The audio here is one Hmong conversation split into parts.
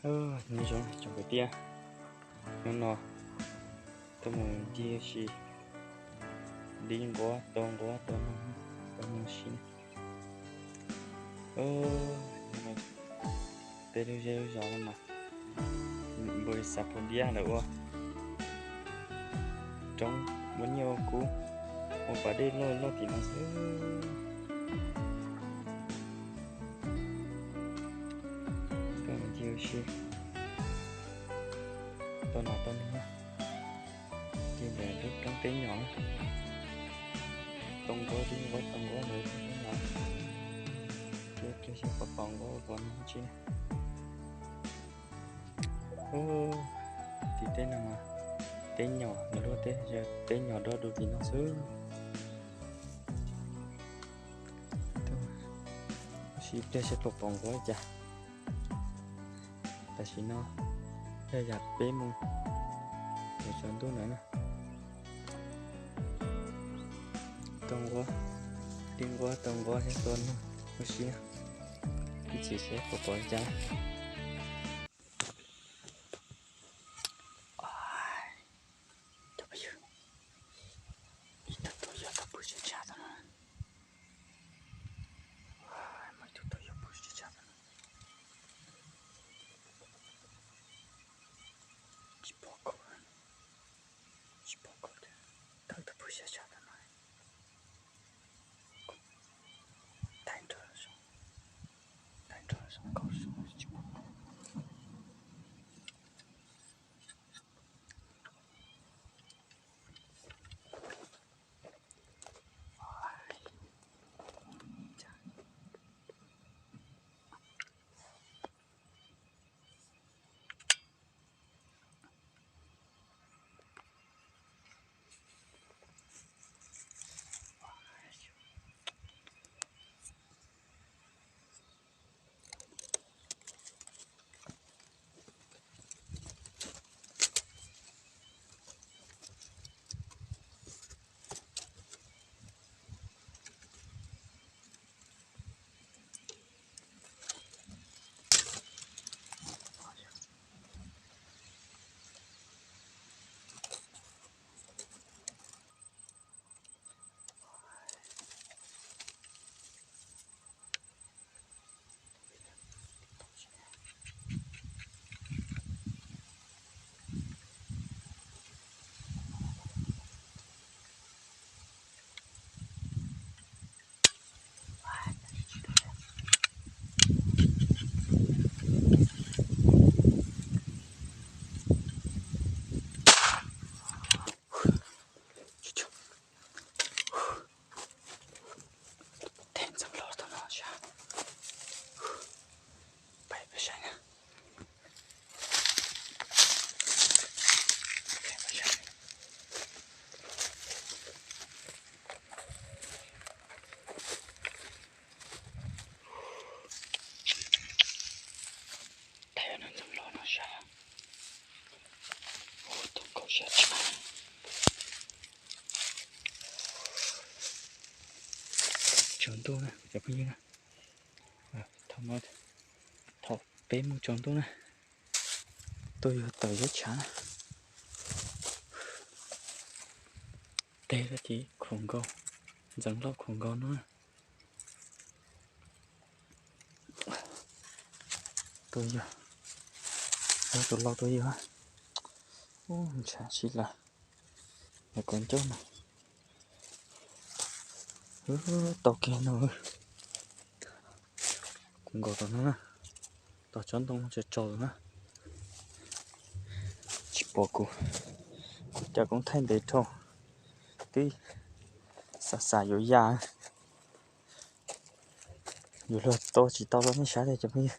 Nyob zoo tsoom kwv tij, hnub no tuaj mus ncig ua si, dib nquab tau nquab tau noog, tau noog si. Peb lub zej lub zos no mas npau li xav pom diab lawm ua roob ua nyiaj ua kub, ua pas dej loj loj tim no xwb. Tuaj mus ncig ua si, tau nas tau noog, ncig ntawm lub roob teb nyom, tau nquab dib nquab tau nquab ntawd, ces pliag seb puas pom nquab pom noog tsi na. Ub, tim teb no mas teb nyom, nws lub teb, teb nyom do du tim no xwb. Sim pliag seb puas pom nquab li cas. Tam sim no yog yam peb moos yuav tsaus ntuj ntawd na. Tau nquab, dib nquab tau nquab thiab tau noog ua si na. Ib chim seb puas pom li cas. Cov phooj ywg, ib tug tuaj yog tau pw tsis tshaj tau no. Muaj ib tug tuaj yog pw tsis tshaj tau no. Tsis pom kaus, tsis pom kaus, tau tau pw tsis tshaj tau no. Tais nrog zoo, tais nrog zoo nkauj zoo tsis pom. Tej ntxeev hlo tau no sab. Peb peb saib na. Tej no ntxeev hlo no sab. Ua tau nkaus siab tshaj. Tsaus ntuj na cov phooj ywg na. Thaum no, thaum peb moos tsaus ntuj na, tuaj yug tawm yub tshav na. Teg lawm ces khuam nkaus, ntxeev loj khuam nkaus no. Tuaj yug, tus laus tuaj yug. Ub, ntshav si lawm. Yog kuv ncauj no. Tau kiag no. Kuv nkaus tom no na. Tom tsob ntoo tsaus tsaus na. Tsis pom kuv. Kuv cas koob thaij ntev dhau. Twb xav xav yuav ya. Yuav luag tua tsis tau los nej saib li cov phooj ywg.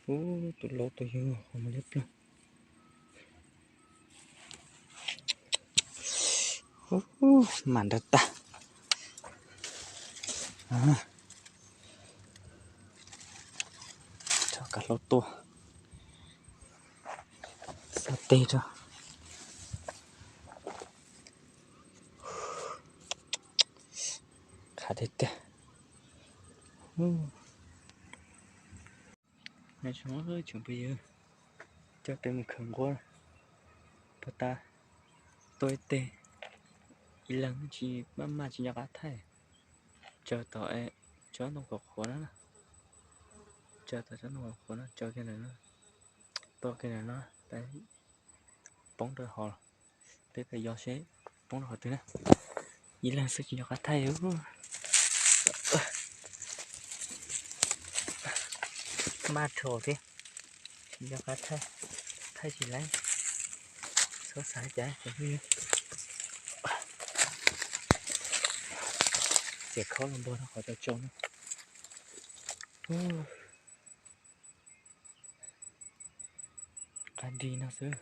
Ub, tus laus tuaj yug qhov muag liab ploog. Ub, mam nrog tag. Rov kav hlau tua. Tog teg rau. Qhav tiag tiag. Nyob zoo tsoom phooj ywg, coj peb mus khaws nquab. Puag ta tuaj ib teg, ib leeg tsis maj maj tsis nco qab thaij. Tsaws tom tsob ntoo qhuav qhuav no, tsaws tom tsob ntoo qhuav qhuav no, tsaws kiag ntawm no, tuaj kiag ntawm no, peb poob rau hauv. Peb pais yos seb poob rau qhov twg na. Ib leeg xwb tsis nco qab thaij. Maj rho thiab, tsis nco qab thaij, thaij tsis laib. Txhob xav cas, txiav khaub los npog rau qhov tau tsau na. Qab dig no xwb.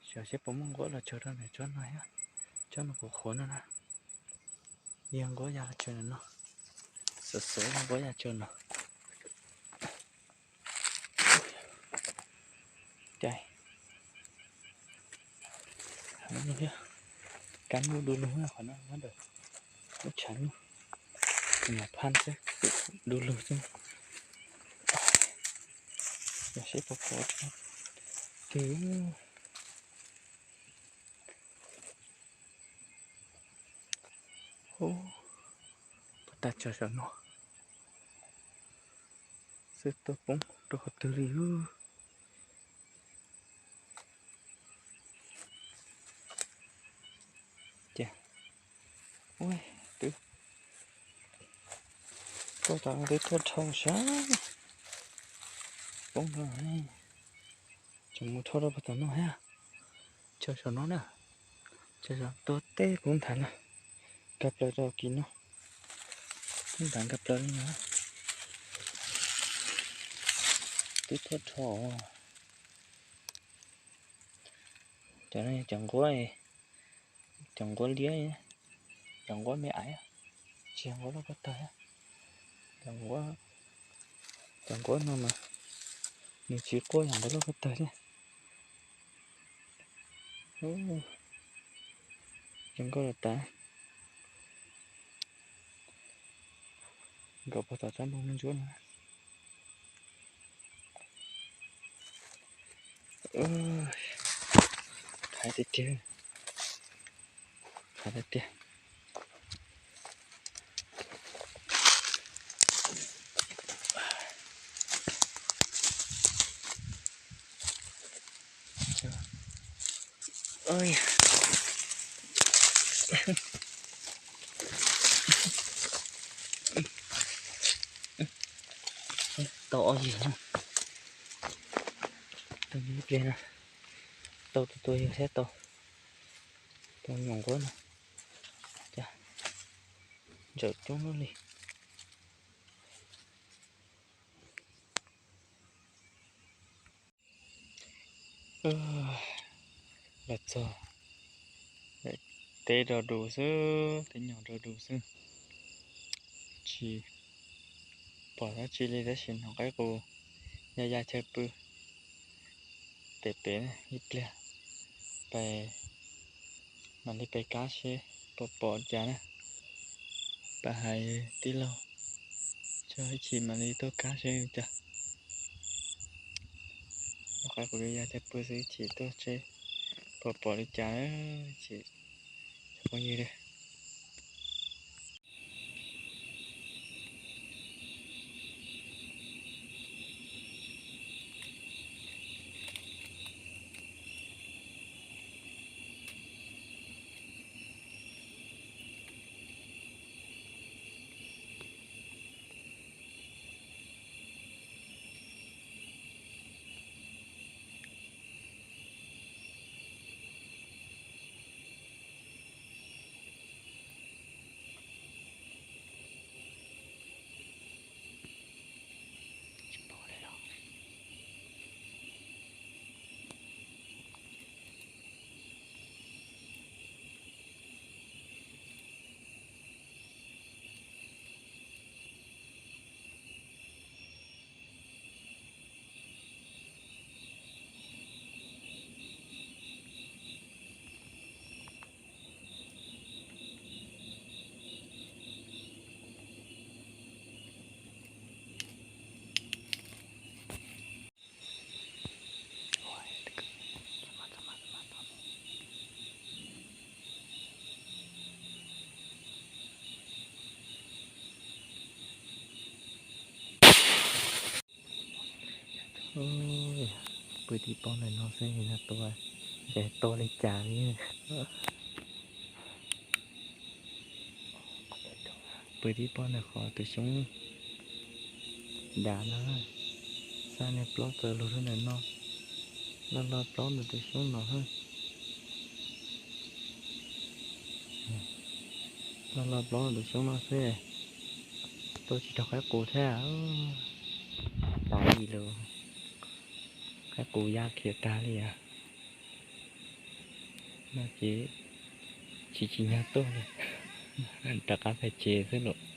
Xyov seb puas muaj nquab los tsaws rau ntawm tsob no thiab. Tsob no qhuav qhuav no na. Yog nquab ya los tsaws ntawm no. Xov xov nquab ya tsaws no. Cais, kab hnub du lug qhov no nyob ntawm lub tshav nyuj, nyuam phab xwb, du lug xwb. Yog seb puas pom twg. Puag ta tsaws saum no xwb, tuaj poob rau qhov twg li. Ces, ua, twb tuaj tom no twb tuaj dhau sab, poob rau, tseem mus dhau rau puag tom no thiab. Tsaws saum no na, tsaws saum tuag teb kuv nthav na, nkag plaws rau kis no, kuv nthav nkag plaws li no. Twb tuaj dhau. Cov no yog cov nquab, cov nquab liab, cov nquab me aiv, tsis yog nquab loj koj tawg thiab. Cov nquab, cov nquab no mas nws tsis quaj yam nquab loj koj tawg thiab. Zoo nkauj los tas. Nkaum puag tom tsob ntoo ntsuab no. Qhav tiag tiag, qhav tiag tiag. Tau ob yig, tau ib pliag no, tau tus tua yug thiab tau, tau nyuam nquab no, cas ntsaum coob luaj li. Los txog, teb rau dus xwb, teb nyuam rau dus xwb, tsis pom dab tsi li tab sis hnov qaib qus ya ya chaw pw pem pem ib pliag, pais mam li pais kab seb puas pom li cas na. Pab hais tij laug tso ib chim mam li tuaj kab seb li cas. Hnov qaib qus ya ya chaw pw xwb, ib chim tuaj seb puas pom li cas na, ib chim cov phooj ywg. Pw tib pob ntawm no xwb no tua, ntshe tua li cas li. Pw tib pob ntawm qhov tus xyoob dav no, xab niag plaub txawv lug rau ntawm no, loj loj plaub ntawm tus xyoob no. Loj loj plaub tus xyoob no xwb, tua tsis raug qaib qus thiab. Tag li lawm, qaib qus ya khiav tag li os. No ces tsis tsim nyog tuaj li, rov qab pem tsev xwb los.